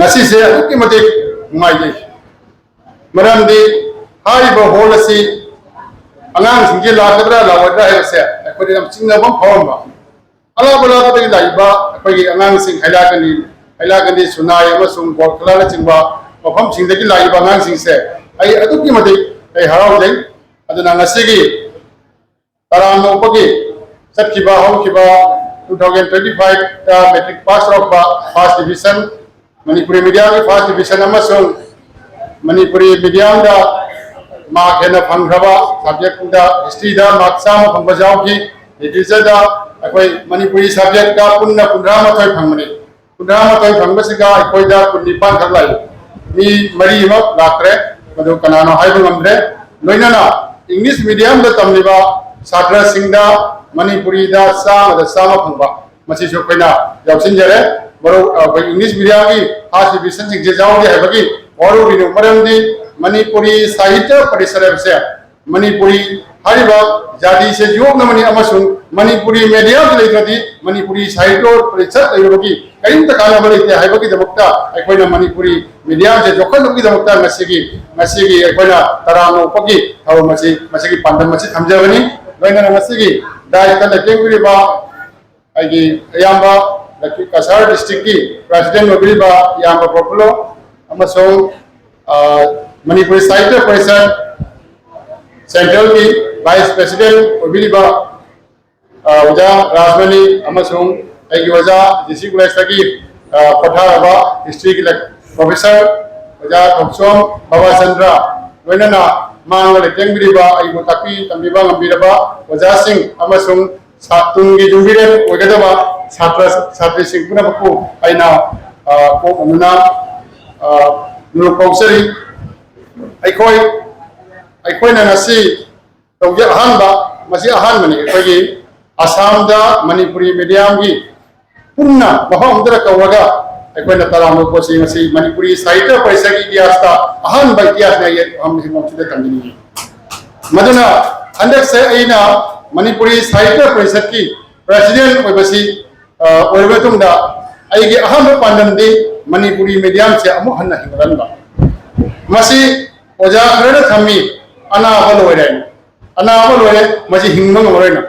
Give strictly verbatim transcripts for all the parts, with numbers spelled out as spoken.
ꯑꯁꯤꯁꯦ ꯑꯗꯨꯛꯀꯤ ꯃꯇꯤꯛ ꯅꯨꯡꯉꯥꯏꯖꯩ꯫ ꯃꯔꯝꯗꯤ ꯍꯥꯏꯔꯤꯕ ꯍꯣꯜ ꯑꯁꯤ ꯑꯉꯥꯡꯁꯤꯡꯁꯦ ꯂꯥꯛꯀꯗ꯭ꯔꯥ ꯂꯥꯛꯑꯣꯏꯗ꯭ꯔꯥ ꯍꯥꯏꯕꯁꯦ ꯑꯩꯈꯣꯏꯗ ꯌꯥꯝ ꯆꯤꯡꯅꯕ ꯑꯃ ꯐꯥꯎꯔꯝꯕ꯫ ꯑꯂꯥꯞ ꯑꯂꯥꯞꯄꯗꯒꯤ ꯂꯥꯛꯏꯕ ꯑꯩꯈꯣꯏꯒꯤ ꯑꯉꯥꯡꯁꯤꯡ ꯍꯩꯂꯥꯀꯟꯗꯤ, ꯍꯩꯂꯥꯀꯟꯗꯤ, ꯁꯨꯅꯥꯏ ꯑꯃꯁꯨꯡ ꯕꯣꯔꯈꯂꯥꯅꯆꯤꯡꯕ ꯃꯐꯝꯁꯤꯡꯗꯒꯤ ꯂꯥꯛꯏꯕ ꯑꯉꯥꯡꯁꯤꯡꯁꯦ ꯑꯩ ꯑꯗꯨꯛꯀꯤ ꯃꯇꯤꯛ ꯑꯩ ꯍꯔꯥꯎꯖꯩ꯫ ꯑꯗꯨꯅ ꯉꯁꯤꯒꯤ ꯇꯔꯥꯝꯅ ꯑꯣꯛꯄꯒꯤ ꯆꯠꯈꯤꯕ ꯍꯧꯈꯤꯕ two thousand twenty five ꯇ matric pass ꯇꯧꯔꯛꯄ first division, ꯃꯅꯤꯄꯨꯔꯤ medium ꯒꯤ first division ꯑꯃꯁꯨꯡ ꯃꯅꯤꯄꯨꯔꯤ medium ꯗ mark ꯍꯦꯟꯅ ꯐꯪꯈ꯭ꯔꯕ subject ꯇ history ꯗ mark ꯆꯥꯝꯃ ꯐꯪꯕꯁꯨ ꯌꯥꯎꯈꯤ꯫ Literature ꯗ ꯑꯩꯈꯣꯏ ꯃꯅꯤꯄꯨꯔꯤ subject ꯇ ꯄꯨꯟꯅ ꯀꯨꯟꯊ꯭ꯔꯥ ꯃꯥꯊꯣꯏ ꯐꯪꯕꯅꯤ꯫ ꯀꯨꯟꯊ꯭ꯔꯥ ꯃꯥꯊꯣꯏ ꯐꯪꯕꯁꯤꯗ ꯑꯩꯈꯣꯏꯗ ꯀꯨꯟꯅꯤꯄꯥꯟ ꯈꯛ ꯂꯥꯛꯏ꯫ ꯃꯤ ꯃꯔꯤ ꯑꯃ ꯂꯥꯛꯇ꯭ꯔꯦ, ꯃꯗꯨ ꯀꯅꯥꯅꯣ ꯍꯥꯏꯕ ꯉꯝꯗ꯭ꯔꯦ꯫ ꯂꯣꯏꯅꯅ English medium ꯗ ꯇꯝꯂꯤꯕ ꯁꯥꯇ꯭ꯔꯁꯤꯡꯗ ꯃꯅꯤꯄꯨꯔꯤꯗ ꯆꯥꯝꯃꯗ ꯆꯥꯝꯃ ꯐꯪꯕ, ꯃꯁꯤꯁꯨ ꯑꯩꯈꯣꯏꯅ ꯌꯥꯎꯁꯤꯟꯖꯔꯦ꯫ ꯃꯔꯨꯞ, ꯑꯩꯈꯣꯏ English medium ꯒꯤ first division ꯁꯤꯡꯁꯦ ꯌꯥꯎꯗꯦ ꯍꯥꯏꯕꯒꯤ ꯋꯥꯔꯧꯕꯤꯅꯨ, ꯃꯔꯝꯗꯤ ꯃꯅꯤꯄꯨꯔꯤ ꯁꯥꯍꯤꯇ꯭ꯌ ꯄꯔꯤꯁꯠ ꯍꯥꯏꯕꯁꯦ ꯃꯅꯤꯄꯨꯔꯤ ꯍꯥꯏꯔꯤꯕ ꯖꯥꯇꯤꯁꯦ ꯌꯣꯛꯅꯕꯅꯤ ꯑꯃꯁꯨꯡ ꯃꯅꯤꯄꯨꯔꯤ medium ꯁꯤ ꯂꯩꯇ꯭ꯔꯗꯤ ꯃꯅꯤꯄꯨꯔꯤ ꯁꯥꯍꯤꯇ꯭ꯌ ꯄꯔꯤꯁꯠ ꯂꯩꯔꯕꯒꯤ ꯀꯔꯤꯝꯇ ꯀꯥꯟꯅꯕ ꯂꯩꯇꯦ ꯍꯥꯏꯕꯒꯤꯗꯃꯛꯇ ꯑꯩꯈꯣꯏꯅ ꯃꯅꯤꯄꯨꯔꯤ medium ꯁꯦ ꯌꯣꯛꯈꯠꯅꯕꯒꯤꯗꯃꯛꯇ ꯉꯁꯤꯒꯤ, ꯉꯁꯤꯒꯤ ꯑꯩꯈꯣꯏꯅ ꯇꯔꯥꯝꯅ ꯑꯣꯛꯄꯒꯤ ꯊꯧꯔꯝ ꯑꯁꯤ, ꯃꯁꯤꯒꯤ ꯄꯥꯟꯗꯝ ꯑꯁꯤ ꯊꯝꯖꯕꯅꯤ꯫ ꯂꯣꯏꯅꯅ ꯉꯁꯤꯒꯤ dais ꯇ ꯂꯦꯡꯕꯤꯔꯤꯕ ꯑꯩꯒꯤ ꯏꯌꯥꯝꯕ, ꯀꯁꯥꯔ district ꯀꯤ president ꯑꯣꯏꯕꯤꯔꯤꯕ ꯏꯌꯥꯝꯕ ꯄ꯭ꯔꯐꯨꯜꯂꯣ ꯑꯃꯁꯨꯡ, ꯑ, ꯃꯅꯤꯄꯨꯔꯤ ꯁꯥꯍꯤꯇ꯭ꯌ ꯄꯔꯤꯁꯠ central ꯒꯤ vice president ꯑꯣꯏꯕꯤꯔꯤꯕ, ꯑ, ꯑꯣꯖꯥ ꯔꯥꯖꯃꯅꯤ ꯑꯃꯁꯨꯡ ꯑꯩꯒꯤ ꯑꯣꯖꯥ G C College ꯇꯒꯤ, ꯑ, ꯄꯣꯊꯥꯔꯕ history ꯒꯤ lecturer professor ꯑꯣꯖꯥ ꯊꯣꯛꯆꯣꯝ ꯕꯕꯥꯆꯟꯗ꯭ꯔ, ꯂꯣꯏꯅꯅ ꯃꯥꯡꯗ ꯂꯦꯡꯕꯤꯔꯤꯕ ꯑꯩꯕꯨ ꯇꯥꯛꯄꯤ ꯇꯝꯕꯤꯕ ꯉꯝꯕꯤꯔꯕ ꯑꯣꯖꯥꯁꯤꯡ ꯑꯃꯁꯨꯡ ꯁꯥ-, ꯇꯨꯡꯒꯤ ꯌꯨꯝꯕꯤꯔꯦꯟ ꯑꯣꯏꯒꯗꯕ ꯁꯥꯇ꯭ꯔ ꯁꯥꯇ꯭ꯔꯤꯁꯤꯡ ꯄꯨꯝꯅꯃꯛꯄꯨ ꯑꯩꯅ, ꯑ, ꯀꯣꯛ ꯍꯟꯗꯨꯅ, ꯑ, ꯅꯣꯂꯨꯛ ꯀꯧꯖꯔꯤ꯫ ꯑꯩꯈꯣꯏ, ꯑꯩꯈꯣꯏꯅ ꯉꯁꯤ ꯇꯧꯖ-, ꯑꯍꯥꯟꯕ, ꯃꯁꯤ ꯑꯍꯥꯟꯕꯅꯤ꯫ ꯑꯩꯈꯣꯏꯒꯤ ꯑꯁꯥꯝꯗ ꯃꯅꯤꯄꯨꯔꯤ medium ꯒꯤ ꯄꯨꯟꯅ ꯃꯐꯝ ꯑꯃꯗ ꯀꯧꯔꯒ ꯑꯩꯈꯣꯏꯅ ꯇꯔꯥꯝꯅ ꯑꯣꯛꯄꯁꯤ ꯉꯁꯤ ꯃꯅꯤꯄꯨꯔꯤ ꯁꯥꯍꯤꯇ꯭ꯌ ꯄꯔꯤꯁꯠꯀꯤ ꯏꯇꯤꯍꯥꯁꯇ ꯑꯍꯥꯟꯕ ꯏꯇꯤꯍꯥꯁꯅꯤ꯫ ꯑꯩ ꯃꯐꯝꯁꯤꯗ ꯇꯝꯖꯅꯤꯡꯉꯤ꯫ ꯃꯗꯨꯅ ꯍꯟꯗꯛꯁꯦ ꯑꯩꯅ ꯃꯅꯤꯄꯨꯔꯤ ꯁꯥꯍꯤꯇ꯭ꯌ ꯄꯔꯤꯁꯠꯀꯤ president ꯑꯣꯏꯕꯁꯤ, ꯑ, ꯑꯣꯏꯔꯕ ꯃꯇꯨꯡꯗ ꯑꯩꯒꯤ ꯑꯍꯥꯟꯕ ꯄꯥꯟꯗꯝꯗꯤ ꯃꯅꯤꯄꯨꯔꯤ ꯃꯤꯗꯤꯌꯝꯁꯦ ꯑꯃꯨꯛ ꯍꯟꯅ ꯍꯤꯡꯒꯠꯍꯟꯕ꯫ ꯃꯁꯤ ꯑꯣꯖꯥ ꯈꯔꯅ ꯊꯝꯃꯤ, ꯑꯅꯥꯕ ꯂꯣꯏꯔꯦ, ꯑꯅꯥꯕ ꯂꯣꯏꯔꯦ, ꯃꯁꯤ ꯍꯤꯡꯕ ꯉꯝꯃꯔꯣꯏꯅ꯫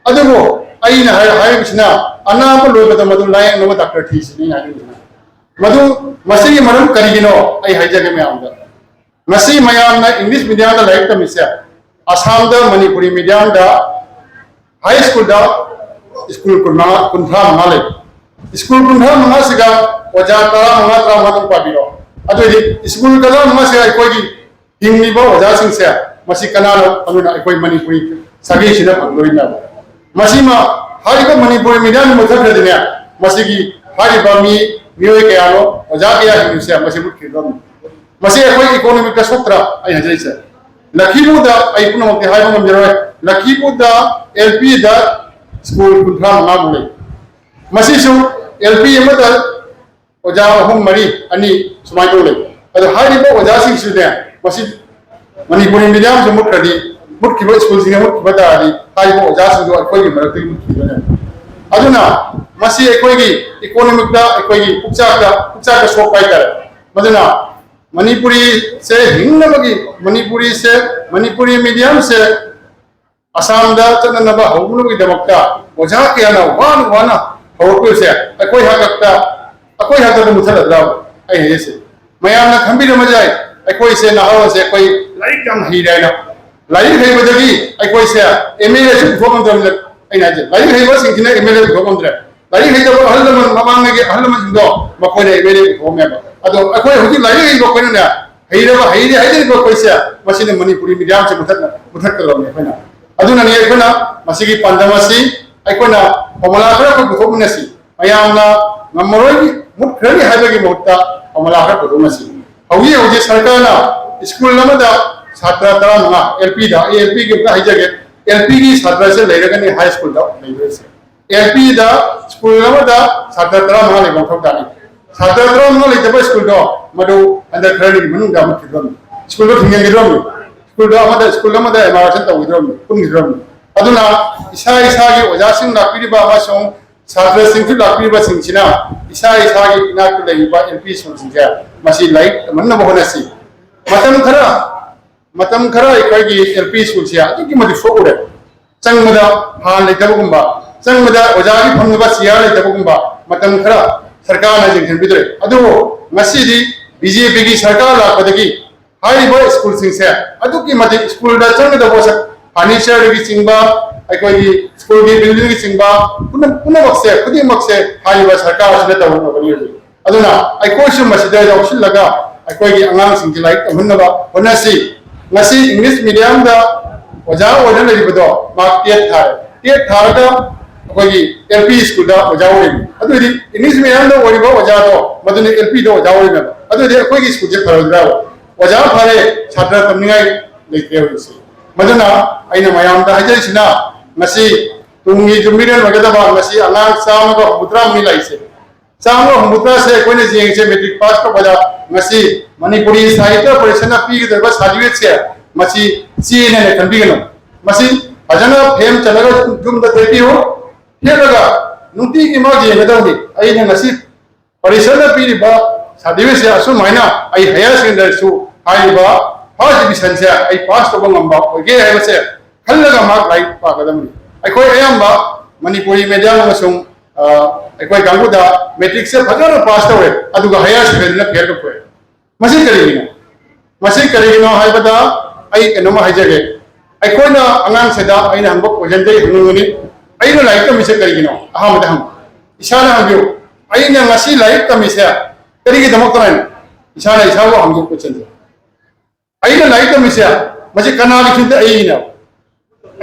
ꯑꯗꯨꯕꯨ ꯑꯩꯅ ꯍꯥꯏ-, ꯍꯥꯏꯔꯤꯕꯁꯤꯅ ꯑꯅꯥꯕ ꯂꯣꯏꯕꯗ ꯃꯗꯨ ꯂꯥꯌꯦꯡꯅꯕ ꯗꯥꯛꯇꯔ ꯊꯤꯁꯤꯅꯤ ꯑꯩꯅ ꯍꯥꯏꯅꯤꯡꯕꯁꯤꯅ꯫ ꯃꯗꯨ, ꯃꯁꯤꯒꯤ ꯃꯔꯝ ꯀꯔꯤꯒꯤꯅꯣ ꯑꯩ ꯍꯥꯏꯖꯒꯦ ꯃꯌꯥꯝꯗ꯫ ꯉꯁꯤ ꯃꯌꯥꯝꯅ ꯏꯪꯂꯤꯁ ꯃꯤꯗꯤꯌꯝꯗ ꯂꯥꯏꯔꯤꯛ ꯇꯝꯃꯤꯁꯦ, ꯑꯁꯥꯝꯗ ꯃꯅꯤꯄꯨꯔꯤ ꯃꯤꯗꯤꯌꯝꯗ ꯍꯥꯏ ꯁ꯭ꯀꯨꯜꯗ ꯁ꯭ꯀꯨꯜ ꯀꯨꯟꯃꯉꯥ, ꯀꯨꯟꯊ꯭ꯔꯥ ꯃꯉꯥ ꯂꯩ꯫ ꯁ꯭ꯀꯨꯜ ꯀꯨꯟꯊ꯭ꯔꯥ ꯃꯉꯥꯁꯤꯗ ꯑꯣꯖꯥ ꯇꯔꯥꯃꯉꯥ, ꯇꯔꯥꯃꯉꯥ ꯑꯗꯨꯝ ꯄꯥꯕꯤꯔꯣ꯫ ꯑꯗꯨꯑꯣꯏꯗꯤ ꯁ꯭ꯀꯨꯜ ꯇꯔꯥꯃꯉꯥꯁꯤꯗ ꯑꯩꯈꯣꯏꯒꯤ ꯍꯤꯡꯂꯤꯕ ꯑꯣꯖꯥꯁꯤꯡꯁꯦ, ꯃꯁꯤ ꯀꯅꯥꯅ ꯐꯪꯗꯣꯏꯅꯣ? ꯑꯩꯈꯣꯏ ꯃꯅꯤꯄꯨꯔꯤ ꯁꯥꯒꯩꯁꯤꯅ ꯐꯪꯗꯣꯏꯅꯦꯕ꯫ ꯃꯁꯤꯃ, ꯍꯥꯏꯔꯤꯕ ꯃꯅꯤꯄꯨꯔꯤ ꯃꯤꯗꯤꯌꯝ ꯃꯨꯠꯊꯠꯈ꯭ꯔꯗꯤꯅꯦ, ꯃꯁꯤꯒꯤ ꯍꯥꯏꯔꯤꯕ ꯃꯤ, ꯃꯤꯑꯣꯏ ꯀꯌꯥꯅꯣ, ꯑꯣꯖꯥ ꯀꯌꯥ ꯍꯤꯡꯂꯤꯁꯦ, ꯃꯁꯤ ꯃꯨꯠꯈꯤꯗ꯭ꯔꯣꯝꯅꯤ꯫ ꯃꯁꯤ ꯑꯩꯈꯣꯏ ꯏꯀꯣꯅꯣꯃꯤꯛꯇ ꯁꯣꯛꯇ꯭ꯔꯥ? ꯑꯩ ꯍꯥꯏꯖꯔꯤꯁꯦ, ꯂꯛꯈꯤꯄꯨꯔꯗ, ꯑꯩ ꯄꯨꯝꯅꯃꯛꯇꯤ ꯍꯥꯏꯕ ꯉꯝꯖꯔꯣꯏ, ꯂꯛꯈꯤꯄꯨꯔꯗ ꯑꯦꯜ ꯄꯤꯗ ꯁ꯭ꯀꯨꯜ ꯀꯨꯟꯊ꯭ꯔꯥ ꯃꯉꯥꯃꯨꯛ ꯂꯩ꯫ ꯃꯁꯤꯁꯨ ꯑꯦꯜ ꯄꯤ ꯑꯃꯗ ꯑꯣꯖꯥ ꯑꯍꯨꯝ, ꯃꯔꯤ, ꯑꯅꯤ ꯁꯨꯃꯥꯏꯅ ꯇꯧ ꯂꯩ꯫ ꯑꯗꯣ ꯍꯥꯏꯔꯤꯕ ꯑꯣꯖꯥꯁꯤꯡꯁꯤꯅꯦ, ꯃꯁꯤ ꯃꯅꯤꯄꯨꯔꯤ ꯃꯤꯗꯤꯌꯝꯁꯨ ꯃꯨꯠꯈ꯭ꯔꯗꯤ, ꯃꯨꯠꯈꯤꯕ ꯁ꯭ꯀꯨꯜꯁꯤꯡꯅ ꯃꯨꯠꯈꯤꯕ ꯇꯥꯔꯗꯤ, ꯍꯥꯏꯔꯤꯕ ꯑꯣꯖꯥꯁꯤꯡꯗꯣ ꯑꯩꯈꯣꯏꯒꯤ ꯃꯔꯛꯇꯒꯤ ꯃꯨꯠꯈꯤꯗꯣꯏꯅꯦ꯫ ꯑꯗꯨꯅ ꯃꯁꯤ ꯑꯩꯈꯣꯏꯒꯤ ꯏꯀꯣꯅꯣꯃꯤꯛꯇ, ꯑꯩꯈꯣꯏꯒꯤ ꯄꯨꯛꯆꯥꯛꯇ, ꯄꯨꯛꯆꯥꯛꯇ ꯁꯣꯛꯄ ꯍꯥꯏꯇꯥꯔꯦ꯫ ꯃꯗꯨꯅ ꯃꯅꯤꯄꯨꯔꯤꯁꯦ ꯍꯤꯡꯅꯕꯒꯤ, ꯃꯅꯤꯄꯨꯔꯤꯁꯦ, ꯃꯅꯤꯄꯨꯔꯤ ꯃꯤꯗꯤꯌꯝꯁꯦ ꯑꯁꯥꯝꯗ ꯆꯠꯅꯅꯕ ꯍꯧꯅꯕꯒꯤꯗꯃꯛꯇ ꯑꯣꯖꯥ ꯀꯌꯥꯅ ꯋꯥꯅ ꯋꯥꯅ ꯍꯧꯔꯛꯄꯁꯦ ꯑꯩꯈꯣꯏ ꯍꯥꯛꯇꯛꯇ, ꯑꯩꯈꯣꯏ ꯍꯥꯛꯇꯛꯇ ꯃꯨꯠꯊꯠꯂꯗ꯭ꯔꯥ? ꯑꯩ ꯍꯥꯏꯖꯩꯁꯦ, ꯃꯌꯥꯝꯅ ꯈꯟꯕꯤꯔꯝꯕ ꯌꯥꯏ, ꯑꯩꯈꯣꯏꯁꯦ ꯅꯍꯥꯔꯣꯜꯁꯦ ꯑꯩꯈꯣꯏ ꯂꯥꯏꯔꯤꯛ ꯌꯥꯝ ꯍꯩꯔꯦ ꯍꯥꯏꯅ꯫ ꯂꯥꯏꯔꯤꯛ ꯍꯩꯕꯗꯒꯤ ꯑꯩꯈꯣꯏꯁꯦ ꯑꯦꯝ ꯑꯦꯜ ꯑꯦꯁꯨ ꯄꯨꯊꯣꯛ ꯉꯝꯗ꯭ꯔꯕꯅꯤꯅ, ꯑꯩꯅ ꯍꯥꯏꯁꯦ, ꯂꯥꯏꯔꯤꯛ ꯍꯩꯕꯁꯤꯡꯁꯤꯅ ꯑꯦꯝ ꯑꯦꯜ ꯑꯦ ꯄꯨꯊꯣꯛ ꯉꯝꯗ꯭ꯔꯦ꯫ ꯂꯥꯏꯔꯤꯛ ꯍꯩꯇꯕ ꯑꯍꯜ ꯂꯃꯟ, ꯃꯃꯥꯡꯉꯩꯒꯤ ꯑꯍꯜ ꯂꯃꯟꯁꯤꯡꯗꯣ, ꯃꯈꯣꯏꯅ ꯑꯦꯝ ꯑꯦꯜ ꯑꯦ ꯄꯨꯊꯣꯛꯑꯝꯃꯦꯕ꯫ ꯑꯗꯣ ꯑꯩꯈꯣꯏ ꯍꯧꯖꯤꯛ ꯂꯥꯏꯔꯤꯛ ꯍꯩꯕ ꯑꯩꯈꯣꯏꯅꯅꯦ, ꯍꯩꯔꯕ, ꯍꯩꯔꯦ ꯍꯥꯏꯖꯔꯤꯕ ꯑꯩꯈꯣꯏꯁꯦ, ꯃꯁꯤꯅ ꯃꯅꯤꯄꯨꯔꯤ ꯃꯤꯗꯤꯌꯝꯁꯦ ꯃꯨꯊꯠꯅ-, ꯃꯨꯊꯠꯀꯗꯕꯅꯤ ꯑꯩꯈꯣꯏꯅ꯫ ꯑꯗꯨꯅꯅꯤ ꯑꯩꯈꯣꯏꯅ ꯃꯁꯤꯒꯤ ꯄꯥꯟꯗꯝ ꯑꯁꯤ, ꯑꯩꯈꯣꯏꯅ ꯐꯣꯔꯃꯨꯂꯥ ꯈꯔ ꯑꯩꯈꯣꯏ ꯄꯨꯊꯣꯛꯃꯤꯟꯅꯁꯤ꯫ ꯃꯌꯥꯝꯅ ꯉꯝꯃꯔꯣꯏ, ꯃꯨꯠꯈ꯭ꯔꯅꯤ ꯍꯥꯏꯕꯒꯤ ꯃꯍꯨꯠꯇ ꯐꯣꯔꯃꯨꯂꯥ ꯈꯔ ꯄꯨꯊꯣꯛꯃꯤꯟꯅꯁꯤ꯫ ꯍꯧꯖꯤꯛ ꯍꯧꯖꯤꯛ ꯁꯔꯀꯥꯔꯅ ꯁ꯭ꯀꯨꯜ ꯑꯃꯗ ꯁꯥꯇ꯭ꯔ ꯇꯔꯥꯃꯉꯥ, ꯑꯦꯜ ꯄꯤꯗ, ꯑꯩ ꯑꯦꯜ ꯄꯤꯒꯤ ꯑꯝꯇ ꯍꯥꯏꯖꯒꯦ, ꯑꯦꯜ ꯄꯤꯒꯤ ꯁꯥꯇ꯭ꯔꯁꯦ ꯂꯩꯔꯒꯅꯤ ꯍꯥꯏ ꯁ꯭ꯀꯨꯜꯗ ꯂꯩꯗꯣꯏꯁꯦ꯫ ꯑꯦꯜ ꯄꯤꯗ ꯁ꯭ꯀꯨꯜ ꯑꯃꯗ ꯁꯥꯇ꯭ꯔ ꯇꯔꯥꯃꯉꯥ ꯂꯩꯕ ꯃꯊꯧ ꯇꯥꯅꯤ꯫ ꯁꯥꯇ꯭ꯔ ꯇꯔꯥꯃꯉꯥ ꯂꯩꯇꯕ ꯁ꯭ꯀꯨꯜꯗꯣ ꯃꯗꯨ ꯍꯟꯗꯛ ꯈꯔꯅꯤꯒꯤ ꯃꯅꯨꯡꯗ ꯃꯨꯠꯈꯤꯗ꯭ꯔꯣꯝꯅꯤ꯫ ꯁ꯭ꯀꯨꯜꯗꯣ ꯊꯤꯡꯖꯤꯟꯈꯤꯗ꯭ꯔꯣꯝꯅꯤ꯫ ꯁ꯭ꯀꯨꯜꯗꯣ ꯑꯃꯗ, ꯁ꯭ꯀꯨꯜ ꯑꯃꯗ ꯑꯦꯃꯥꯔꯁꯟ ꯇꯧꯈꯤꯗ꯭ꯔꯣꯝꯅꯤ, ꯄꯨꯟꯈꯤꯗ꯭ꯔꯣꯝꯅꯤ꯫ ꯑꯗꯨꯅ ꯏꯁꯥ ꯏꯁꯥꯒꯤ ꯑꯣꯖꯥꯁꯤꯡ ꯂꯥꯛꯄꯤꯔꯤꯕ ꯑꯃꯁꯨꯡ ꯁꯥꯇ꯭ꯔꯁꯤꯡꯁꯨ ꯂꯥꯛꯄꯤꯕꯁꯤꯡꯁꯤꯅ ꯏꯁꯥ ꯏꯁꯥꯒꯤ ꯏꯅꯥꯛꯇ ꯂꯩꯔꯤꯕ ꯑꯦꯜ ꯄꯤ ꯁ꯭ꯀꯨꯜꯁꯤꯡꯁꯦ ꯃꯁꯤ ꯂꯥꯏꯔꯤꯛ ꯇꯝꯍꯟꯅꯕ ꯍꯣꯠꯅꯁꯤ꯫ ꯃꯇꯝ ꯈꯔ ꯃꯇꯝ ꯈꯔ ꯑꯩꯈꯣꯏꯒꯤ ꯑꯦꯜ ꯄꯤ ꯁ꯭ꯀꯨꯜꯁꯦ ꯑꯗꯨꯛꯀꯤ ꯃꯇꯤꯛ ꯁꯣꯛꯎꯔꯦ꯫ ꯆꯪꯕꯗ ꯐꯥꯟ ꯂꯩꯇꯕꯒꯨꯝꯕ, ꯆꯪꯕꯗ ꯑꯣꯖꯥꯒꯤ ꯐꯝꯅꯕ ꯆꯤꯌꯥꯔ ꯂꯩꯇꯕꯒꯨꯝꯕ ꯃꯇꯝ ꯈꯔ ꯁꯔꯀꯥꯔꯅ ꯌꯦꯡꯁꯤꯟꯕꯤꯗ꯭ꯔꯦ꯫ ꯑꯗꯨꯕꯨ ꯉꯁꯤꯗꯤ ꯕꯤ ꯖꯦ ꯄꯤꯒꯤ ꯁꯔꯀꯥꯔ ꯂꯥꯛꯄꯗꯒꯤ ꯍꯥꯏꯔꯤꯕ ꯁ꯭ꯀꯨꯜꯁꯤꯡꯁꯦ ꯑꯗꯨꯛꯀꯤ ꯃꯇꯤꯛ ꯁ꯭ꯀꯨꯜꯗ ꯆꯪꯒꯗꯕ ꯄꯣꯠꯁꯛ, ꯐꯔꯅꯤꯆꯔꯗꯒꯤ ꯆꯤꯡꯕ, ꯑꯩꯈꯣꯏꯒꯤ ꯁ꯭ꯀꯨꯜꯒꯤ ꯕꯤꯜꯗꯤꯡꯗꯒꯤ ꯆꯤꯡꯕ ꯄꯨꯝꯅ-, ꯄꯨꯝꯅꯃꯛꯁꯦ, ꯈꯨꯗꯤꯡꯃꯛꯁꯦ ꯍꯥꯏꯔꯤꯕ ꯁꯔꯀꯥꯔ ꯑꯁꯤꯅ ꯇꯧꯒꯗꯕꯅꯤ ꯍꯧꯖꯤꯛ꯫ ꯑꯗꯨꯅ ꯑꯩꯈꯣꯏꯁꯨ ꯃꯁꯤꯗ ꯌꯥꯎꯁꯤꯜꯂꯒ ꯑꯩꯈꯣꯏꯒꯤ ꯑꯉꯥꯡꯁꯤꯡꯁꯤ ꯂꯥꯏꯔꯤꯛ ꯇꯝꯍꯟꯅꯕ ꯍꯣꯠꯅꯁꯤ꯫ ꯉꯁꯤ ꯏꯪꯂꯤꯁ ꯃꯤꯗꯤꯌꯝꯗ ꯑꯣꯖꯥ ꯑꯣꯏꯅ ꯂꯩꯔꯤꯕꯗꯣ ꯃꯥ ꯇꯦꯠ ꯊꯥꯔꯦ꯫ ꯇꯦꯠ ꯊꯥꯔꯒ ꯑꯩꯈꯣꯏꯒꯤ ꯑꯦꯜ ꯄꯤ ꯁ꯭ꯀꯨꯜꯗ ꯑꯣꯖꯥ ꯑꯣꯏꯔꯤꯕꯅꯤ꯫ ꯑꯗꯨꯗꯤ ꯏꯪꯂꯤꯁ ꯃꯤꯗꯤꯌꯝꯗ ꯑꯣꯏꯔꯤꯕ ꯑꯣꯖꯥꯗꯣ ꯃꯗꯨꯅ ꯑꯦꯜ ꯄꯤꯗ ꯑꯣꯖꯥ ꯑꯣꯏꯔꯤꯅꯦꯕ꯫ ꯑꯗꯨꯗꯤ ꯑꯩꯈꯣꯏꯒꯤ ꯁ꯭ꯀꯨꯜꯁꯦ ꯐꯔꯣꯏꯗ꯭ꯔꯥꯕ? ꯑꯣꯖꯥ ꯐꯔꯦ, ꯁꯥꯇ꯭ꯔ ꯇꯝꯅꯤꯡꯉꯥꯏ ꯂꯩꯇ꯭ꯔꯦ ꯍꯧꯖꯤꯛꯁꯦ꯫ ꯃꯗꯨꯅ ꯑꯩꯅ ꯃꯌꯥꯝꯗ ꯍꯥꯏꯖꯔꯤꯁꯤꯅ ꯉꯁꯤ ꯇꯨꯡꯒꯤ ꯌꯨꯝꯕꯤꯔꯦꯟ ꯑꯣꯏꯒꯗꯕ ꯉꯁꯤ ꯑꯉꯥꯡ ꯆꯥꯝꯃꯒ ꯍꯨꯝꯐꯨꯇꯔꯥ ꯃꯤ ꯂꯥꯛꯏꯁꯦ꯫ ꯆꯥꯝꯃꯒ ꯍꯨꯝꯐꯨꯇꯔꯥꯁꯦ ꯑꯩꯈꯣꯏꯅ ꯌꯦꯡꯉꯤꯁꯦ ꯃꯦꯇ꯭ꯔꯤꯛ ꯄꯥꯁ ꯇꯧꯕꯗ ꯉꯁꯤ ꯃꯅꯤꯄꯨꯔꯤ ꯁꯥꯍꯤꯇ꯭ꯌ ꯄꯔꯤꯁꯠꯅ ꯄꯤꯒꯗꯧꯔꯤꯕ ꯁꯥꯔꯇꯤꯐꯤꯀꯦꯠꯁꯦ ꯃꯁꯤ ꯆꯦꯅꯦꯅ ꯈꯟꯕꯤꯒꯅꯨ꯫ ꯃꯁꯤ ꯐꯖꯅ ꯐ꯭ꯔꯦꯝ ꯆꯜꯂꯒ ꯌꯨꯝꯗ ꯊꯦꯠꯄꯤꯌꯨ꯫ ꯊꯦꯠꯂꯒ ꯅꯨꯡꯇꯤꯒꯤ ꯃꯥ ꯌꯦꯡꯒꯗꯕꯅꯤ꯫ ꯑꯩꯅ ꯉꯁꯤ ꯄꯔꯤꯁꯠꯅ ꯄꯤꯔꯤꯕ ꯁꯥꯔꯇꯤꯐꯤꯀꯦꯠꯁꯦ ꯑꯁꯨꯃꯥꯏꯅ ꯑꯩ ꯍꯥꯌꯔ ꯁꯦꯀꯦꯟꯗꯔꯤꯁꯨ ꯍꯥꯏꯔꯤꯕ ꯐꯥꯔꯁ ꯗꯤꯕꯤꯖꯟꯁꯦ ꯑꯩ ꯄꯥꯁ ꯇꯧꯕ ꯉꯝꯕ ꯑꯣꯏꯒꯦ ꯍꯥꯏꯕꯁꯦ ꯈꯜꯂꯒ ꯃꯍꯥꯛ ꯂꯥꯏꯔꯤꯛ ꯄꯥꯒꯗꯕꯅꯤ꯫ ꯑꯩꯈꯣꯏ ꯑꯌꯥꯝꯕ ꯃꯅꯤꯄꯨꯔꯤ ꯃꯦꯗꯤꯌꯝ ꯑꯃꯁꯨꯡ, ꯑ, ꯑꯩꯈꯣꯏ ꯀꯥꯡꯕꯨꯗ ꯃꯦꯇ꯭ꯔꯤꯛꯁꯦ ꯐꯖꯅ ꯄꯥꯁ ꯇꯧꯔꯦ, ꯑꯗꯨꯒ ꯍꯥꯌꯔ ꯁꯦꯀꯦꯟꯗꯔꯤꯅ ꯐꯦꯜ ꯇꯧꯊꯣꯛꯑꯦ꯫ ꯃꯁꯤ ꯀꯔꯤꯒꯤꯅꯣ? ꯃꯁꯤ ꯀꯔꯤꯒꯤꯅꯣ ꯍꯥꯏꯕꯗ ꯑꯩ ꯀꯩꯅꯣꯝꯃ ꯍꯥꯏꯖꯒꯦ꯫ ꯑꯩꯈꯣꯏꯅ ꯑꯉꯥꯡꯁꯤꯗ ꯑꯩꯅ ꯍꯪꯕ ꯀꯣꯏꯁꯟꯗ ꯑꯩ ꯍꯪꯅꯤꯡꯕꯅꯤ, "ꯑꯩꯅ ꯂꯥꯏꯔꯤꯛ ꯇꯝꯃꯤꯁꯦ ꯀꯔꯤꯒꯤꯅꯣ?" ꯑꯍꯥꯟꯕꯗ ꯍꯪꯕ꯫ ꯏꯁꯥꯅ ꯍꯪꯕꯤꯌꯨ, "ꯑꯩꯅ ꯉꯁꯤ ꯂꯥꯏꯔꯤꯛ ꯇꯝꯃꯤꯁꯦ ꯀꯔꯤꯒꯤꯗꯃꯛꯇꯅꯣ?" ꯍꯥꯏꯅ ꯏꯁꯥꯅ ꯏꯁꯥꯕꯨ ꯍꯪꯕ ꯀꯣꯏꯁꯟꯁꯦ꯫ "ꯑꯩꯅ ꯂꯥꯏꯔꯤꯛ ꯇꯝꯃꯤꯁꯦ ꯃꯁꯤ ꯀꯅꯥꯒꯤ ꯐꯤꯜꯗ?" ꯑꯩꯅ,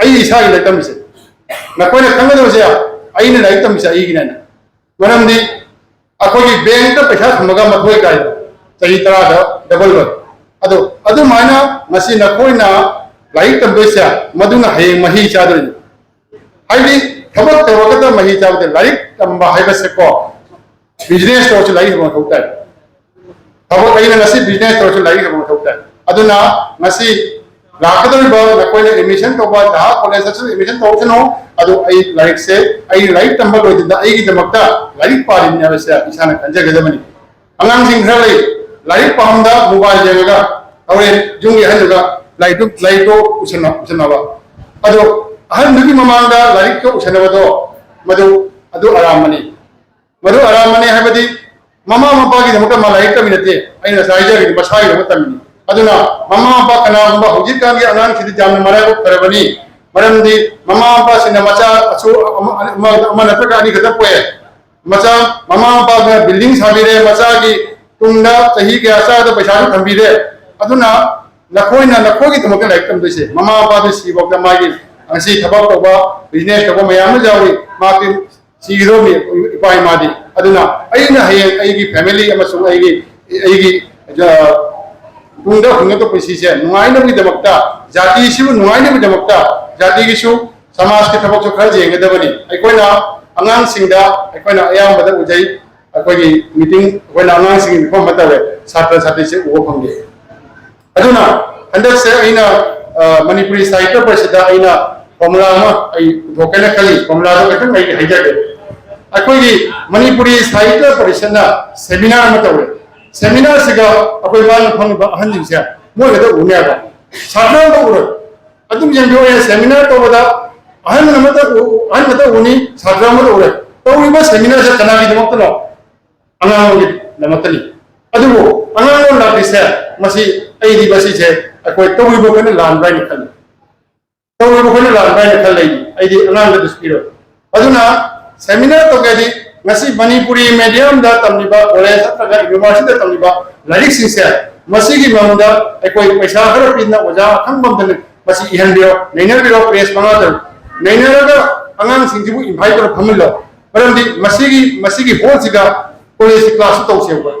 ꯑꯩ ꯏꯁꯥꯒꯤ ꯂꯥꯏꯔꯤꯛ ꯇꯝꯃꯤꯁꯦ꯫ ꯅꯈꯣꯏꯅ ꯈꯪꯒꯗꯕꯁꯦ ꯑꯩꯅ ꯂꯥꯏꯔꯤꯛ ꯇꯝꯃꯤꯁꯦ ꯑꯩꯒꯤꯅꯦꯅ꯫ ꯃꯔꯝꯗꯤ ꯑꯩꯈꯣꯏꯒꯤ ꯕꯦꯡꯛꯇ ꯄꯩꯁꯥ ꯊꯝꯃꯒ ꯃꯊꯣꯏ ꯀꯥꯏ ꯆꯍꯤ ꯇꯔꯥꯗ ꯗꯕꯜ ꯑꯣꯏ꯫ ꯑꯗꯣ ꯑꯗꯨꯃꯥꯏꯅ ꯉꯁꯤ ꯅꯈꯣꯏꯅ ꯂꯥꯏꯔꯤꯛ ꯇꯝꯗꯣꯏꯁꯦ ꯃꯗꯨꯅ ꯍꯌꯦꯡ ꯃꯍꯩ ꯆꯥꯗꯣꯏꯅꯤ꯫ ꯍꯥꯏꯗꯤ ꯊꯕꯛ ꯇꯧꯔꯒꯗ ꯃꯍꯩ ꯆꯥꯕꯗ ꯂꯥꯏꯔꯤꯛ ꯇꯝꯕ ꯍꯥꯏꯕꯁꯦꯀꯣ, ꯕꯤꯖꯤꯅꯦꯁ ꯇꯧꯔꯁꯨ ꯂꯥꯏꯔꯤꯛ ꯍꯩꯕ ꯃꯊꯧ ꯇꯥꯏ꯫ ꯊꯕꯛ ꯑꯩꯅ ꯉꯁꯤ ꯕꯤꯖꯤꯅꯦꯁ ꯇꯧꯔꯁꯨ ꯂꯥꯏꯔꯤꯛ ꯍꯩꯕ ꯃꯊꯧ ꯇꯥꯏ꯫ ꯑꯗꯨꯅ ꯉꯁꯤ ꯂꯥꯛꯀꯗꯧꯔꯤꯕ ꯅꯈꯣꯏꯅ ꯑꯦꯗꯃꯤꯁꯟ ꯇꯧꯕ ꯖꯍꯥ ꯀꯣꯂꯦꯖꯇꯁꯨ ꯑꯦꯗꯃꯤꯁꯟ ꯇꯧꯁꯅꯨ꯫ ꯑꯗꯨ ꯑꯩ ꯂꯥꯏꯔꯤꯛꯁꯦ, ꯑꯩ ꯂꯥꯏꯔꯤꯛ ꯇꯝꯕ ꯂꯣꯏꯗꯅ ꯑꯩꯒꯤꯗꯃꯛꯇ ꯂꯥꯏꯔꯤꯛ ꯄꯥꯔꯤꯕꯅꯤ ꯍꯥꯏꯕꯁꯦ ꯏꯁꯥꯅ ꯈꯟꯖꯒꯗꯕꯅꯤ꯫ ꯑꯉꯥꯡꯁꯤꯡ ꯈꯔ ꯂꯩ, ꯂꯥꯏꯔꯤꯛ ꯄꯥꯐꯝꯗ ꯃꯣꯕꯥꯏꯜ ꯌꯦꯡꯉꯒ ꯍꯣꯔꯦꯟ ꯌꯨꯝꯒꯤ ꯑꯍꯜꯗꯨꯒ ꯂꯥꯏꯔꯤꯛꯇꯨ, ꯂꯥꯏꯔꯤꯛꯇꯣ ꯎꯁꯟꯅ-, ꯎꯁꯟꯅꯕ꯫ ꯑꯗꯣ ꯑꯍꯟꯗꯨꯒꯤ ꯃꯃꯥꯡꯗ ꯂꯥꯏꯔꯤꯛꯇꯣ ꯎꯁꯟꯅꯕꯗꯣ ꯃꯗꯨ, ꯑꯗꯨ ꯑꯔꯥꯟꯕꯅꯤ꯫ ꯃꯗꯨ ꯑꯔꯥꯟꯕꯅꯤ ꯍꯥꯏꯕꯗꯤ ꯃꯃꯥ ꯃꯄꯥꯒꯤꯗꯃꯛꯇ ꯃꯥ ꯂꯥꯏꯔꯤꯛ ꯇꯝꯃꯤ ꯅꯠꯇꯦ, ꯑꯩꯅ ꯉꯁꯥꯏ ꯍꯥꯏꯖꯈꯤꯕ ꯃꯁꯥꯒꯤꯗꯃꯛ ꯇꯝꯃꯤꯅꯤ꯫ ꯑꯗꯨꯅ ꯃꯃꯥ ꯃꯄꯥ ꯀꯅꯥꯒꯨꯝꯕ ꯍꯧꯖꯤꯛꯀꯥꯟꯒꯤ ꯑꯉꯥꯡꯁꯤꯗꯤ ꯌꯥꯝꯅ ꯃꯔꯥꯏꯕꯛ ꯐꯔꯕꯅꯤ, ꯃꯔꯝꯗꯤ ꯃꯃꯥ ꯃꯄꯥꯁꯤꯡꯅ ꯃꯆꯥ ꯑꯁꯨ ꯑꯃ, ꯑꯃ, ꯑꯃ ꯅꯠꯇ꯭ꯔꯒ ꯑꯅꯤ ꯈꯛꯇ ꯄꯣꯛꯑꯦ꯫ ꯃꯆꯥ, ꯃꯃꯥ ꯃꯄꯥꯅ ꯕꯤꯜꯗꯤꯡ ꯁꯥꯕꯤꯔꯦ, ꯃꯆꯥꯒꯤ ꯇꯨꯡꯗ ꯆꯍꯤ ꯀꯌꯥ ꯆꯥꯒꯗꯕ ꯄꯩꯁꯥꯁꯨ ꯊꯝꯕꯤꯔꯦ꯫ ꯑꯗꯨꯅ ꯅꯈꯣꯏꯅ ꯅꯈꯣꯏꯒꯤꯗꯃꯛꯇ ꯂꯥꯏꯔꯤꯛ ꯇꯝꯗꯣꯏꯁꯦ ꯃꯃꯥ ꯃꯄꯥꯗꯨ ꯁꯤꯐꯥꯎꯗ ꯃꯥꯒꯤ ꯉꯁꯤ ꯊꯕꯛ ꯇꯧꯕ, ꯕꯤꯖꯤꯅꯦꯁ ꯇꯧꯕ ꯃꯌꯥꯝ ꯑꯃ ꯌꯥꯎꯏ, ꯃꯍꯥꯛꯇꯤ ꯁꯤꯒꯗꯧꯔꯕꯅꯤ ꯏꯄꯥ ꯏꯃꯥꯗꯤ꯫ ꯑꯗꯨꯅ ꯑꯩꯅ ꯍꯌꯦꯡ ꯑꯩꯒꯤ ꯐꯦꯃꯤꯂꯤ ꯑꯃꯁꯨꯡ ꯑꯩꯒꯤ, ꯑꯩꯒꯤ, ꯑ, ꯇꯨꯡꯗ ꯍꯤꯡꯉꯛꯄ ꯄꯨꯟꯁꯤꯁꯦ ꯅꯨꯡꯉꯥꯏꯅꯕꯒꯤꯗꯃꯛꯇ, ꯖꯥꯇꯤꯁꯤꯕꯨ ꯅꯨꯡꯉꯥꯏꯅꯕꯒꯤꯗꯃꯛꯇ, ꯖꯥꯇꯤꯒꯤꯁꯨ ꯁꯃꯥꯖꯀꯤ ꯊꯕꯛꯁꯨ ꯈꯔ ꯌꯦꯡꯒꯗꯕꯅꯤ꯫ ꯑꯩꯈꯣꯏꯅ ꯑꯉꯥꯡꯁꯤꯡꯗ, ꯑꯩꯈꯣꯏꯅ ꯑꯌꯥꯝꯕꯗ ꯎꯖꯩ, ꯑꯩꯈꯣꯏꯒꯤ ꯃꯤꯇꯤꯡ, ꯑꯩꯈꯣꯏꯅ ꯑꯉꯥꯡꯁꯤꯡꯒꯤ ꯃꯤꯐꯝ ꯑꯃ ꯇꯧꯋꯦ, ꯁꯥꯇ꯭ꯔ ꯁꯥꯇ꯭ꯔꯤꯁꯦ ꯎꯕ ꯐꯪꯗꯦ꯫ ꯑꯗꯨꯅ ꯍꯟꯗꯛꯁꯦ ꯑꯩꯅ, ꯑ, ꯃꯅꯤꯄꯨꯔꯤ ꯁꯥꯍꯤꯇ꯭ꯌ ꯄꯔꯤꯁꯠꯇ ꯑꯩꯅ ꯐꯣꯔꯃꯨꯂꯥ ꯑꯃ ꯑꯩ ꯄꯨꯊꯣꯛꯀꯦꯅ ꯈꯜꯂꯤ꯫ ꯐꯣꯔꯃꯨꯂꯥꯗꯣ ꯈꯤꯇꯪ ꯑꯩ ꯍꯥꯏꯖꯒꯦ꯫ ꯑꯩꯈꯣꯏꯒꯤ ꯃꯅꯤꯄꯨꯔꯤ ꯁꯥꯍꯤꯇ꯭ꯌ ꯄꯔꯤꯁꯠꯅ ꯁꯦꯃꯤꯅꯥꯔ ꯑꯃ ꯇꯧꯔꯦ꯫ ꯁꯦꯃꯤꯅꯥꯔꯁꯤꯒ ꯑꯩꯈꯣꯏ ꯃꯥꯡꯗ ꯐꯝꯃꯤꯕ ꯑꯍꯟꯁꯤꯡꯁꯦ ꯃꯣꯏ ꯈꯛꯇ ꯎꯅꯦꯕ꯫ ꯁꯥꯇ꯭ꯔ ꯑꯝꯇ ꯎꯔꯣꯏ꯫ ꯑꯗꯨꯝ ꯌꯦꯡꯕꯤꯌꯣ, ꯁꯦꯃꯤꯅꯥꯔ ꯇꯧꯕꯗ ꯑꯍꯟ ꯑꯃꯇ ꯎ-, ꯑꯍꯟ ꯑꯃꯇ ꯎꯅꯤ, ꯁꯥꯇ꯭ꯔ ꯑꯃꯇ ꯎꯔꯣꯏ꯫ ꯇꯧꯔꯤꯕ ꯁꯦꯃꯤꯅꯥꯔꯁꯦ ꯀꯅꯥꯒꯤꯗꯃꯛꯇꯅꯣ? ꯑꯉꯥꯡꯒꯤꯗꯃꯛꯇꯅꯤ꯫ ꯑꯗꯨꯕꯨ ꯑꯉꯥꯡ ꯑꯃ ꯂꯥꯛꯂꯤꯁꯦ, ꯃꯁꯤ, ꯑꯩꯗꯤ ꯃꯁꯤꯁꯦ ꯑꯩꯈꯣꯏ ꯇꯧꯔꯤꯕ ꯑꯩꯈꯣꯏꯅ ꯂꯥꯟꯕ꯭ꯔꯥ ꯍꯥꯏꯅ ꯈꯜꯂꯤ꯫ ꯇꯧꯔꯤꯕ ꯑꯩꯈꯣꯏꯅ ꯂꯥꯟꯕ꯭ꯔꯥ ꯍꯥꯏꯅ ꯈꯜꯂꯤ꯫ ꯑꯩꯗꯤ ꯑꯉꯥꯡꯗ ꯗꯨꯁ ꯄꯤꯔꯣꯏ꯫ ꯑꯗꯨꯅ ꯁꯦꯃꯤꯅꯥꯔ ꯇꯧꯒꯦꯗꯤ ꯉꯁꯤ ꯃꯅꯤꯄꯨꯔꯤ ꯃꯦꯗꯤꯌꯝꯗ ꯇꯝꯂꯤꯕ ꯀꯣꯂꯦꯖ ꯅꯠꯇ꯭ꯔꯒ ꯌꯨꯅꯤꯚꯔꯁꯤꯇꯤꯗ ꯇꯝꯂꯤꯕ ꯂꯥꯏꯔꯤꯛꯁꯤꯡꯁꯦ, ꯃꯁꯤꯒꯤ ꯃꯔꯝꯗ ꯑꯩꯈꯣꯏ ꯄꯩꯁꯥ ꯈꯔ ꯄꯤꯗꯅ ꯑꯣꯖꯥ ꯑꯈꯪꯕ ꯑꯝꯇ ꯃꯁꯤ ꯏꯍꯟꯕꯤꯔꯣ, ꯅꯩꯅꯕꯤꯔꯣ, ꯄꯦꯖ ꯃꯉꯥ ꯇꯔꯨꯛ ꯅꯩꯅꯔꯒ ꯑꯉꯥꯡꯁꯤꯡꯁꯤꯕꯨ ꯏꯟꯚꯥꯏꯠ ꯇꯧꯔ ꯐꯝꯍꯜꯂꯣ꯫ ꯃꯔꯝꯗꯤ ꯃꯁꯤꯒꯤ, ꯃꯁꯤꯒꯤ ꯍꯣꯜꯁꯤꯗ ꯀꯣꯂꯦꯖꯀꯤ ꯀ꯭ꯂꯥꯁꯁꯨ ꯇꯧꯁꯦꯕ꯫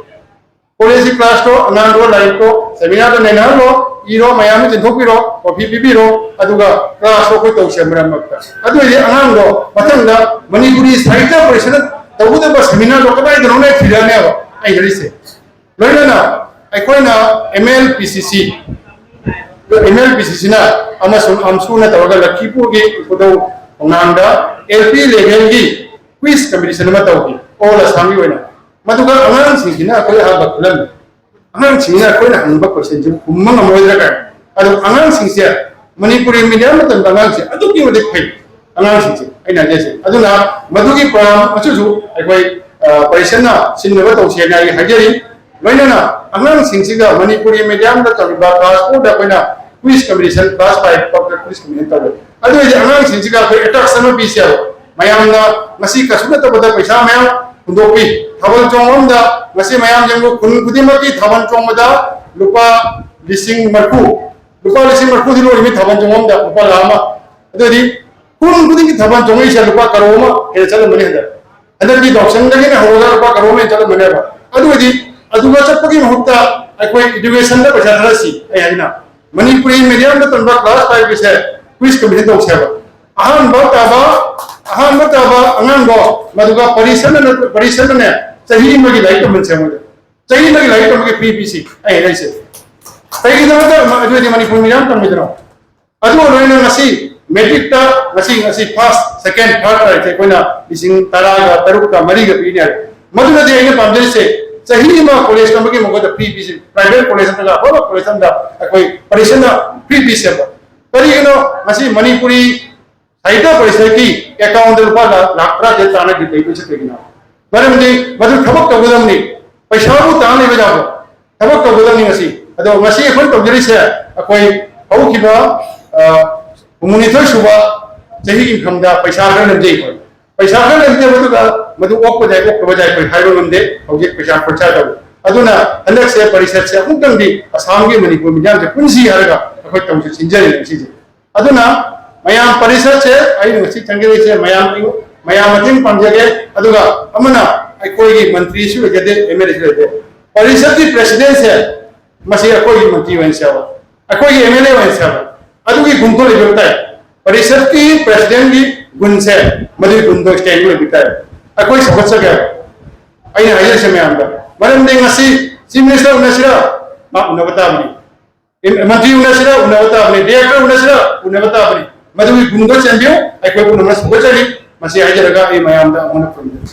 ꯀꯣꯂꯦꯖꯀꯤ ꯀ꯭ꯂꯥꯁꯇꯣ ꯑꯉꯥꯡꯗꯣ ꯂꯥꯏꯔꯤꯛꯇꯣ ꯁꯦꯃꯤꯅꯥꯔꯗ ꯅꯩꯅꯍꯜꯂꯣ, ꯏꯔꯣ, ꯃꯌꯥꯝꯅ ꯆꯦꯟꯊꯣꯛꯄꯤꯔꯣ, ꯀꯣꯐꯤ ꯄꯤꯕꯤꯔꯣ, ꯑꯗꯨꯒ ꯀ꯭ꯂꯥꯁꯇꯣ ꯑꯩꯈꯣꯏ ꯇꯧꯁꯦ ꯃꯔꯛ ꯃꯔꯛꯇ꯫ ꯑꯗꯨ ꯑꯣꯏꯔꯗꯤ ꯑꯉꯥꯡꯗꯣ ꯃꯊꯪꯗ ꯃꯅꯤꯄꯨꯔꯤ ꯁꯥꯍꯤꯇ꯭ꯌ ꯄꯔꯤꯁꯠꯅ ꯇꯧꯒꯗꯕ ꯁꯦꯃꯤꯅꯥꯔꯗꯣ ꯀꯗꯥꯏꯗꯅꯣꯅ ꯊꯤꯔꯛꯑꯅꯦꯕ ꯑꯩ ꯍꯥꯏꯔꯤꯁꯦ꯫ ꯂꯣꯏꯅꯅ ꯑꯩꯈꯣꯏꯅ ꯑꯦꯝ ꯑꯦꯜ ꯄꯤ ꯁꯤ ꯁꯤ ꯑꯦꯝ ꯑꯦꯜ ꯄꯤ ꯁꯤꯁꯤꯅ ꯑꯃꯁꯨꯡ ꯑꯝꯁꯨꯅ ꯇꯧꯔꯒ ꯂꯛꯈꯤꯄꯨꯔꯒꯤ ꯈꯨꯗꯧ ꯈꯣꯡꯅꯥꯡꯗ ꯑꯦꯜ ꯄꯤ ꯂꯦꯚꯦꯜꯒꯤ ꯀ꯭ꯋꯤꯖ ꯀꯝꯄꯤꯇꯤꯁꯟ ꯑꯃ ꯇꯧꯈꯤ, ꯑꯣꯜ ꯑꯁꯥꯝꯒꯤ ꯑꯣꯏꯅ꯫ ꯃꯗꯨꯒ ꯑꯉꯥꯡꯁꯤꯡꯁꯤꯅ ꯑꯩꯈꯣꯏ ꯑꯍꯥꯟꯕ ꯈꯨꯂꯝꯃꯤ꯫ ꯑꯉꯥꯡꯁꯤꯡꯅ ꯑꯩꯈꯣꯏꯅ ꯍꯪꯕ ꯀꯣꯏꯁꯟꯁꯤ ꯈꯨꯝꯕ ꯉꯝꯃꯣꯏꯗ꯭ꯔꯥ ꯀꯥꯏꯅ꯫ ꯑꯗꯣ ꯑꯉꯥꯡꯁꯤꯡꯁꯦ ꯃꯅꯤꯄꯨꯔꯤ ꯃꯤꯗꯤꯌꯝ ꯃꯇꯝꯗ ꯑꯉꯥꯡꯁꯦ ꯑꯗꯨꯛꯀꯤ ꯃꯇꯤꯛ ꯐꯩ꯫ ꯑꯉꯥꯡꯁꯤꯡꯁꯦ ꯑꯩꯅ ꯍꯥꯏꯖꯔꯤꯁꯦ꯫ ꯑꯗꯨꯅ ꯃꯗꯨꯒꯤ ꯄ꯭ꯔꯣꯒ꯭ꯔꯥꯝ ꯑꯁꯤꯁꯨ ꯑꯩꯈꯣꯏ, ꯑ, ꯄꯔꯤꯁꯠꯅ ꯁꯤꯟꯅꯕ ꯇꯧꯁꯦꯅ ꯑꯩ ꯍꯥꯏꯖꯔꯤ꯫ ꯂꯣꯏꯅꯅ ꯑꯉꯥꯡꯁꯤꯡꯁꯤꯒ ꯃꯅꯤꯄꯨꯔꯤ ꯃꯤꯗꯤꯌꯝꯗ ꯇꯝꯂꯤꯕ ꯀ꯭ꯂꯥꯁ ꯐꯣꯔꯗ ꯑꯩꯈꯣꯏꯅ ꯀ꯭ꯋꯤꯖ ꯀꯝꯄꯤꯇꯤꯁꯟ, ꯀ꯭ꯂꯥꯁ ꯐꯥꯏꯚ ꯐꯥꯎꯗ ꯀ꯭ꯋꯤꯖ ꯀꯝꯄꯤꯇꯤꯁꯟ ꯇꯧꯋꯦ꯫ ꯑꯗꯨ ꯑꯣꯏꯔꯗꯤ ꯑꯉꯥꯡꯁꯤꯡꯁꯤꯒ ꯑꯩꯈꯣꯏ ꯑꯦꯇ꯭ꯔꯥꯛꯁꯟ ꯑꯃ ꯄꯤꯁꯦꯕ꯫ ꯃꯌꯥꯝꯅ ꯉꯁꯤ ꯀꯩꯁꯨ ꯅꯠꯇꯕꯗ ꯄꯩꯁꯥ ꯃꯌꯥꯝ ꯍꯨꯟꯗꯣꯛꯄꯤ꯫ ꯊꯥꯕꯜ ꯆꯣꯡꯕ ꯑꯃꯗ ꯉꯁꯤ ꯃꯌꯥꯝ ꯌꯦꯡꯉꯨ, ꯈꯨꯟ ꯈꯨꯗꯤꯡꯃꯛꯀꯤ ꯊꯥꯕꯜ ꯆꯣꯡꯕꯗ ꯂꯨꯄꯥ ꯂꯤꯁꯤꯡ ꯃꯔꯤꯐꯨ, ꯂꯨꯄꯥ ꯂꯤꯁꯤꯡ ꯃꯔꯤꯐꯨꯗꯤ ꯂꯣꯏꯔꯤꯃꯤ ꯊꯥꯕꯜ ꯆꯣꯡꯕ ꯑꯃꯗ ꯂꯨꯄꯥ ꯂꯥꯈ ꯑꯃ꯫ ꯑꯗꯨ ꯑꯣꯏꯔꯗꯤ ꯈꯨꯟ ꯈꯨꯗꯤꯡꯒꯤ ꯊꯥꯕꯜ ꯆꯣꯡꯉꯛꯏꯁꯦ ꯂꯨꯄꯥ ꯀꯔꯣꯔ ꯑꯃ ꯍꯦꯟꯅ ꯆꯠꯂꯝꯃꯅꯤ ꯍꯟꯗꯛ꯫ ꯍꯟꯗꯛꯀꯤ ꯌꯥꯎꯁꯪꯗꯒꯤꯅ ꯍꯧꯔꯒ ꯂꯨꯄꯥ ꯀꯔꯣꯔ ꯑꯃ ꯍꯦꯟꯅ ꯆꯠꯂꯝꯃꯅꯦꯕ꯫ ꯑꯗꯨ ꯑꯣꯏꯔꯗꯤ ꯑꯗꯨꯒ ꯆꯠꯄꯒꯤ ꯃꯍꯨꯠꯇ ꯑꯩꯈꯣꯏ ꯏꯗꯨꯀꯦꯁꯟꯗ ꯄꯩꯁꯥ ꯊꯥꯗꯁꯤ꯫ ꯑꯩ ꯍꯥꯏꯅ ꯃꯅꯤꯄꯨꯔꯤ ꯃꯤꯗꯤꯌꯝꯗ ꯇꯝꯕ ꯀ꯭ꯂꯥꯁ ꯐꯥꯏꯚꯀꯤꯁꯦ ꯀ꯭ꯋꯤꯖ ꯀꯝꯄꯤꯇꯤꯁꯟ ꯇꯧꯁꯦꯕ꯫ ꯑꯍꯥꯟꯕ ꯇꯥꯕ, ꯑꯍꯥꯟꯕ ꯇꯥꯕ ꯑꯉꯥꯡꯗꯣ, ꯃꯗꯨꯒ ꯄꯔꯤꯁꯠꯅ, ꯄꯔꯤꯁꯠꯅꯅꯦ ꯆꯍꯤ ꯑꯃꯒꯤ ꯂꯥꯏꯔꯤꯛ ꯇꯝꯍꯟꯁꯦ ꯃꯣꯏꯗ꯫ ꯆꯍꯤ ꯑꯃꯒꯤ ꯂꯥꯏꯔꯤꯛ ꯇꯝꯕꯒꯤ ꯐ꯭ꯔꯤ ꯄꯤꯁꯤ꯫ ꯑꯩ ꯍꯥꯏꯔꯤꯁꯦ ꯀꯩꯒꯤꯗꯃꯛꯇ ꯑꯗꯨ ꯑꯣꯏꯔꯗꯤ ꯃꯅꯤꯄꯨꯔ ꯃꯤꯗꯤꯌꯝ ꯇꯝꯃꯣꯏꯗꯅꯣ? ꯑꯗꯨ ꯑꯣꯏꯔꯕꯅꯤꯅ ꯉꯁꯤ ꯃꯦꯇ꯭ꯔꯤꯛꯇ, ꯉꯁꯤ, ꯉꯁꯤ ꯐꯥꯔꯁ, ꯁꯦꯀꯦꯟ, ꯊꯥꯔꯠ ꯍꯥꯏꯔꯤꯁꯦ ꯑꯩꯈꯣꯏꯅ ꯂꯤꯁꯤꯡ ꯇꯔꯥꯒ ꯇꯔꯨꯛꯀ ꯃꯔꯤꯒ ꯄꯤꯅꯤ ꯍꯥꯏꯔꯦ꯫ ꯃꯗꯨꯅꯗꯤ ꯑꯩꯅ ꯄꯥꯝꯖꯔꯤꯁꯦ ꯆꯍꯤ ꯑꯃ ꯀꯣꯂꯦꯖ ꯇꯝꯕꯒꯤ ꯃꯍꯨꯠꯇ ꯐ꯭ꯔꯤ ꯄꯤꯁꯤ, ꯄ꯭ꯔꯥꯏꯚꯦꯠ ꯀꯣꯂꯦꯖ ꯅꯠꯇ꯭ꯔꯒ ꯑꯐꯕ ꯀꯣꯂꯦꯖ ꯑꯃꯗ ꯑꯩꯈꯣꯏ ꯄꯔꯤꯁꯠꯅ ꯐ꯭ꯔꯤ ꯄꯤꯁꯦꯕ꯫ ꯀꯔꯤꯒꯤꯅꯣ ꯉꯁꯤ ꯃꯅꯤꯄꯨꯔꯤ ꯁꯥꯍꯤꯇ꯭ꯌ ꯄꯔꯤꯁꯠꯀꯤ ꯑꯦꯀꯥꯎꯟꯗ ꯂꯨꯄꯥ ꯂꯥꯈ, ꯂꯥꯈ ꯇꯔꯥꯇꯔꯦꯠ ꯆꯥꯅ ꯂꯩꯕꯁꯤ ꯀꯩꯒꯤꯅꯣ? ꯃꯔꯝꯗꯤ ꯃꯗꯨ ꯊꯕꯛ ꯇꯧꯒꯗꯕꯅꯤ, ꯄꯩꯁꯥꯕꯨ ꯇꯥꯟ ꯂꯩꯕ ꯌꯥꯕ ꯊꯕꯛ ꯇꯧꯒꯗꯕꯅꯤ ꯉꯁꯤ꯫ ꯑꯗꯣ ꯉꯁꯤ ꯑꯩꯈꯣꯏ ꯇꯧꯖꯔꯤꯁꯦ, ꯑꯩꯈꯣꯏ ꯍꯧꯈꯤꯕ, ꯑ, ꯍꯨꯝꯐꯨꯅꯤꯊꯣꯏ ꯁꯨꯕ ꯆꯍꯤ ꯏꯪꯈꯝꯗ ꯄꯩꯁꯥ ꯈꯔ ꯂꯦꯝꯖꯩ ꯑꯩꯈꯣꯏ꯫ ꯄꯩꯁꯥ ꯈꯔ ꯂꯦꯝꯖꯕꯗꯨꯗ ꯃꯗꯨ ꯑꯣꯛꯄ ꯌꯥꯏ, ꯑꯣꯛꯇꯕ ꯌꯥꯏ ꯑꯩꯈꯣꯏ ꯍꯥꯏꯕ ꯉꯝꯗꯦ꯫ ꯍꯧꯖꯤꯛ ꯄꯩꯁꯥ ꯈꯣꯔꯁꯥ ꯇꯧꯏ꯫ ꯑꯗꯨꯅ ꯍꯟꯗꯛꯁꯦ ꯄꯔꯤꯁꯠꯁꯦ ꯑꯃꯨꯛꯇꯪꯗꯤ ꯑꯁꯥꯝꯒꯤ ꯃꯅꯤꯄꯨꯔ ꯃꯤꯗꯤꯌꯝꯁꯦ ꯄꯨꯟꯁꯤ ꯍꯥꯏꯔꯒ ꯑꯩꯈꯣꯏ ꯇꯧꯁꯤ ꯁꯤꯟꯖꯔꯤꯅꯦ ꯉꯁꯤꯁꯦ꯫ ꯑꯗꯨꯅ ꯃꯌꯥꯝ ꯄꯔꯤꯁꯠꯁꯦ ꯑꯩꯅ ꯉꯁꯤ ꯆꯪꯖꯔꯤꯁꯦ ꯃꯌꯥꯝ, ꯃꯌꯥꯝ ꯃꯇꯦꯡ ꯄꯥꯡꯖꯒꯦ꯫ ꯑꯗꯨꯒ ꯑꯃꯅ ꯑꯩꯈꯣꯏꯒꯤ ꯃꯟꯇ꯭ꯔꯤꯁꯨ ꯑꯣꯏꯖꯗꯦ, ꯑꯦꯝ ꯑꯦꯜ ꯑꯦꯁꯨ ꯑꯣꯏꯖꯗꯦ꯫ ꯄꯔꯤꯁꯠꯀꯤ ꯄ꯭ꯔꯦꯁꯤꯗꯦꯟꯁꯦ ꯃꯁꯤ ꯑꯩꯈꯣꯏꯒꯤ ꯃꯟꯇ꯭ꯔꯤ ꯑꯣꯏꯅ ꯁꯦꯝꯕ, ꯑꯩꯈꯣꯏꯒꯤ ꯑꯦꯝ ꯑꯦꯜ ꯑꯦ ꯑꯣꯏꯅ ꯁꯦꯝꯕ, ꯑꯗꯨꯒꯤ ꯒꯨꯟꯗꯣ ꯂꯩꯕ ꯇꯥꯏ꯫ ꯄꯔꯤꯁꯠꯀꯤ ꯄ꯭ꯔꯦꯁꯤꯗꯦꯟꯒꯤ ꯒꯨꯟꯁꯦ, ꯃꯗꯨꯒꯤ ꯒꯨꯟꯗꯣ ꯁ꯭ꯇꯦꯟ ꯑꯣꯏꯕ ꯇꯥꯏ꯫ ꯑꯩꯈꯣꯏ ꯁꯧꯒꯠꯆꯒꯦ꯫ ꯑꯩꯅ ꯍꯥꯏꯖꯔꯤꯁꯦ ꯃꯌꯥꯝꯗ, ꯃꯔꯝꯗꯤ ꯉꯁꯤ ꯆꯤꯐ ꯃꯤꯅꯤꯁꯇꯔ ꯎꯅꯁꯤꯔ? ꯃꯥ ꯎꯅꯕ ꯇꯥꯕꯅꯤ꯫ ꯃꯟꯇ꯭ꯔꯤ ꯎꯅꯁꯤꯔ ꯎꯅꯕ ꯇꯥꯕꯅꯤ, ꯗꯤꯔꯦꯛꯇꯔ ꯎꯅꯁꯤꯔ ꯎꯅꯕ ꯇꯥꯕꯅꯤ꯫ ꯃꯗꯨꯒꯤ ꯒꯨꯟꯗꯣ ꯆꯦꯟꯕꯤꯌꯨ꯫ ꯑꯩꯈꯣꯏ ꯄꯨꯝꯅꯃꯛ ꯁꯧꯒꯠꯆꯔꯤ꯫ ꯃꯁꯤ ꯍꯥꯏꯖꯔꯒ ꯑꯩ ꯃꯌꯥꯝꯗ ꯑꯃꯨꯛ ꯍꯟꯅ ꯈꯨꯔꯨꯝꯖꯔꯤ꯫